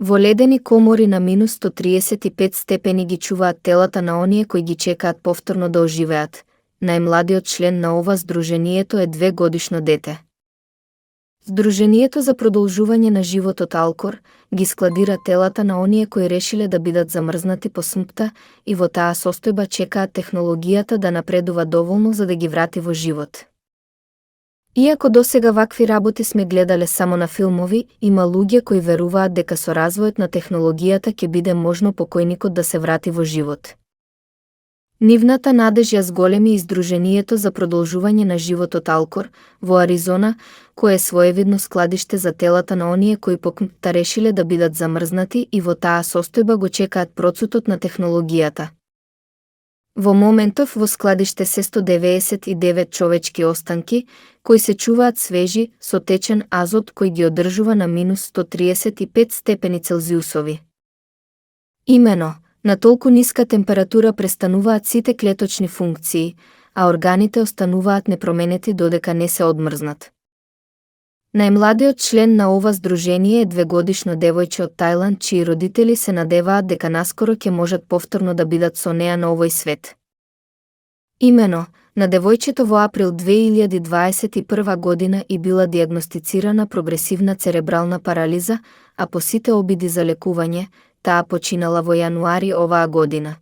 Во ледени комори на минус 135 степени ги чуваат телата на оние кои ги чекаат повторно да оживеат. Најмладиот член на ова здружението е 2-годишно дете. Здружението за продолжување на животот Алкор ги складира телата на оние кои решиле да бидат замрзнати по смртта и во таа состојба чекаат технологијата да напредува доволно за да ги врати во живот. Иако досега вакви работи сме гледале само на филмови, има луѓе кои веруваат дека со развојот на технологијата ќе биде можно покојникот да се врати во живот. Нивната надеж ја зголеми издружението за продолжување на животот Алкор во Аризона, кое е своевидно складиште за телата на оние кои по смртта решиле да бидат замрзнати и во таа состојба го чекаат процутот на технологијата. Во моментов во складиште се 199 човечки останки, кои се чуваат свежи, со течен азот кој ги одржува на минус 135 степени Целзиусови. Имено, на толку ниска температура престануваат сите клеточни функции, а органите остануваат непроменети додека не се одмрзнат. Најмладиот член на ова здружение е 2-годишно девојче од Тајланд, чии родители се надеваат дека наскоро ќе можат повторно да бидат со неа на овој свет. Имено, на девојчето во април 2021 година и била диагностицирана прогресивна церебрална парализа, а по сите обиди за лекување, таа починала во јануари оваа година.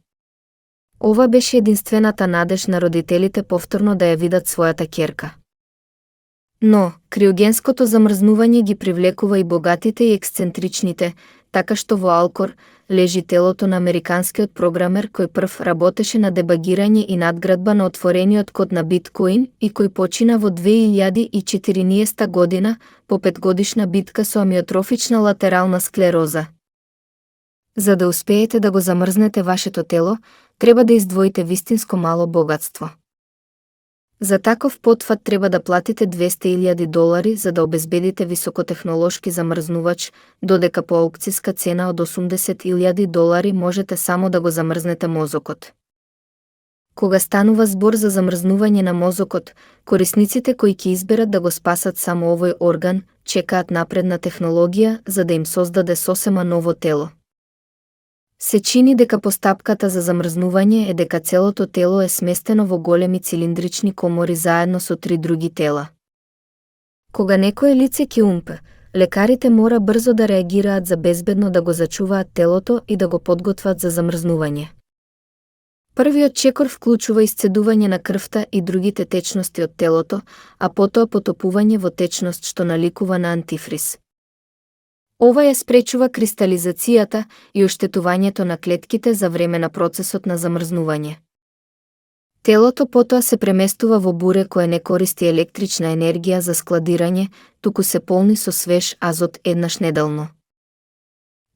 Ова беше единствената надеж на родителите повторно да ја видат својата ќерка. Но, криогенското замрзнување ги привлекува и богатите и ексцентричните, така што во Алкор лежи телото на американскиот програмер кој прв работеше на дебагирање и надградба на отворениот код на биткоин и кој почина во 2014 година по 5-годишна битка со амиотрофична латерална склероза. За да успеете да го замрзнете вашето тело, треба да издвоите вистинско мало богатство. За таков потфат треба да платите $200,000 за да обезбедите високотехнолошки замрзнувач, додека по аукцијска цена од $80,000 можете само да го замрзнете мозокот. Кога станува збор за замрзнување на мозокот, корисниците кои ќе изберат да го спасат само овој орган, чекаат напредна технологија за да им создаде сосема ново тело. Се чини дека постапката за замрзнување е дека целото тело е сместено во големи цилиндрични комори заедно со 3 други тела. Кога некое лице ќе умре, лекарите мора брзо да реагираат за безбедно да го зачуваат телото и да го подготват за замрзнување. Првиот чекор вклучува исцедување на крвта и другите течности од телото, а потоа потопување во течност што наликува на антифриз. Ова ја спречува кристализацијата и оштетувањето на клетките за време на процесот на замрзнување. Телото потоа се преместува во буре кое не користи електрична енергија за складирање, туку се полни со свеж азот еднаш неделно.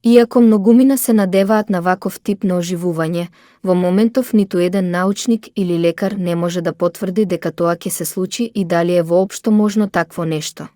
Иако многумина се надеваат на ваков тип на оживување, во моментов ниту еден научник или лекар не може да потврди дека тоа ќе се случи и дали е воопшто можно такво нешто.